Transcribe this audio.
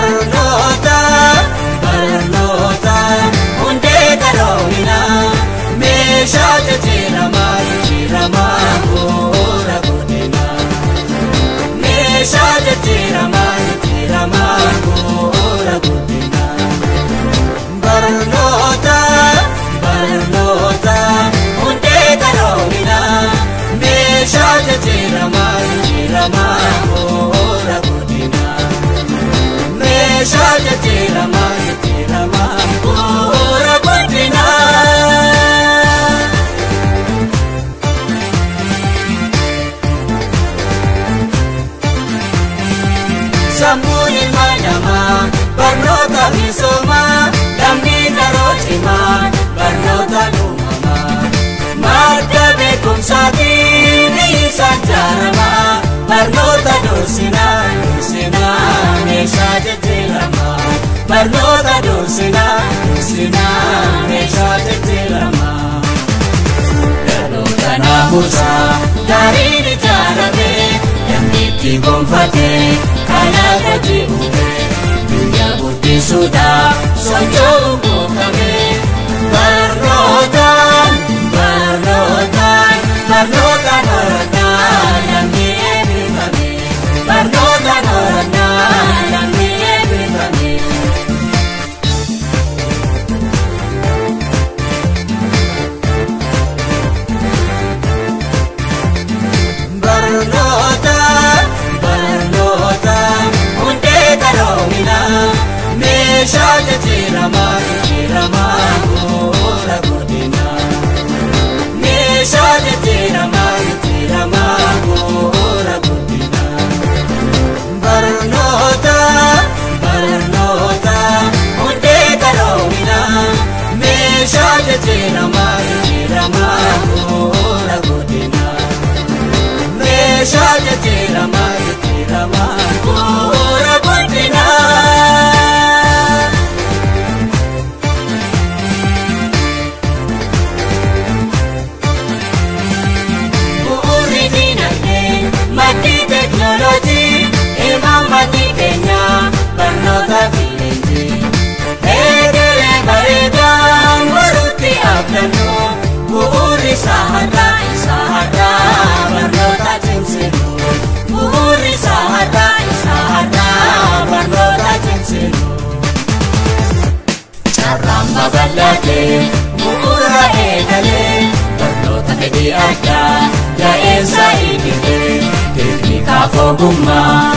Barnoota, barnoota, hundee qaroominaa, meeshaa jijjiiramaa, jijjiiramaa bu'uura guddinaa. Meeshaa jijjiiramaa, jijjiiramaa bu'uura guddinaa. Barnoota, barnoota, hundee qaroominaa, meeshaa jijjiiramaa, jijjiiramaa bu'uura guddinaa. Meeshaa jijjiiramaa, jijjiiramaa bu'uura guddinaa. Sammuun ilma namaa barnoota misoomaa, lammii qaroo cimaa barnoota uumamaa. Madda beekumsaatiin isaan jaaramaa, barnoota dursinaa, dursinaa meeshaa jijjiiramaa. Barnoota dursinaa, dursinaa meeshaa jijjiiramaa. Dhaloota naamusaa gaariin ijaarame, namni itti gonfatee kalaqa ji'ume, biyya guddisuudhaaf socho'u gookame. Barnootaan, barnootaan, barnootaan horadhaa namni eebbifame. Barnootaan horadhaa namni eebbifame. Barnoota, barnoota, hundee qaroominaa, meeshaa jijjiiramaa, jijjiiramaa bu'uura guddinaa. Meeshaa jijjiiramaa, jijjiiramaa bu'uura guddinaa. Barnoota, barnoota, hundee qaroominaa, meeshaa jijjiiramaa, jijjiiramaa bu'uura guddinaa. Meeshaa jijjiiramaa, jijjiiramaa bu'uura guddinaa. Bu'uurri dinagdee maddi teekinooloojii, imaammanni keenyaa barnoota fi leenjii. Eegalee bareedaan borutti abdannu, bu'uurri isaa har'aa, isaa har'aa barnoota cimsinu. Bu'uurri isaa har'aa, isaa har'aa barnoota cimsinu. Carraan babal'atee bu'uura eegalee, barnoota fedhii addaa ga'eensa idilee, teeknikaaf ogummaa